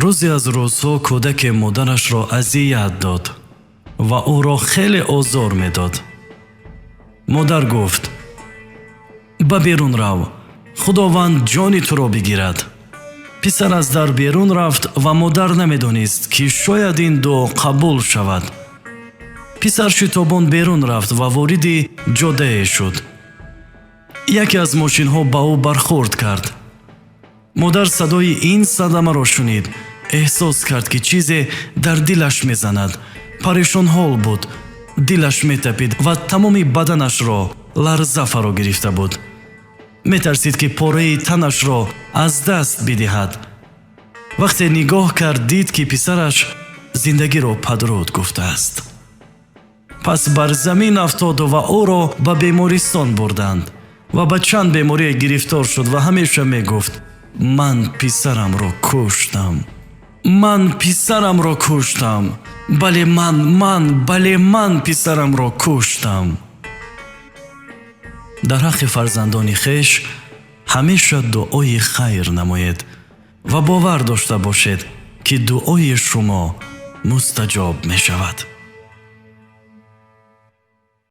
Рӯзе аз рӯзҳо кӯдаке модарашро азият дод ва ӯро хеле озор медод. Модар гуфт: «Ба берун рав, Худованд ҷони туро бигирад». Писар аз дар берун рафт ва модар намедонист, ки шояд ин дуо қабул шавад. Писар шитобон берун рафт ва вориди ҷодае шуд. Яке аз мошинҳо ба ӯ бархӯрд кард. Модар садои ин садамаро шунид, эҳсос кард, ки чизе дар дилаш мезанад. Парешонҳол буд, дилаш метапид ва тамоми баданашро ларза фаро гирифта буд. Метарсид, ки пораи танашро аз даст бидиҳад. Вақте нигоҳ кард, дид, ки писараш зиндагиро падруд гуфтааст. Пас бар замин афтоду ва ӯро ба бемористон бурданд ва ба чанд беморие гирифтор шуд ва ҳамеша мегуфт: «Ман писарамро куштам, ман писарамро куштам, бале, ман, ман, бале, ман писарамро куштам». Дар ҳаққи фарзандони хеш ҳамеша дуои хайр намоед ва бовар дошта бошед, ки дуои шумо мустаҷоб мешавад.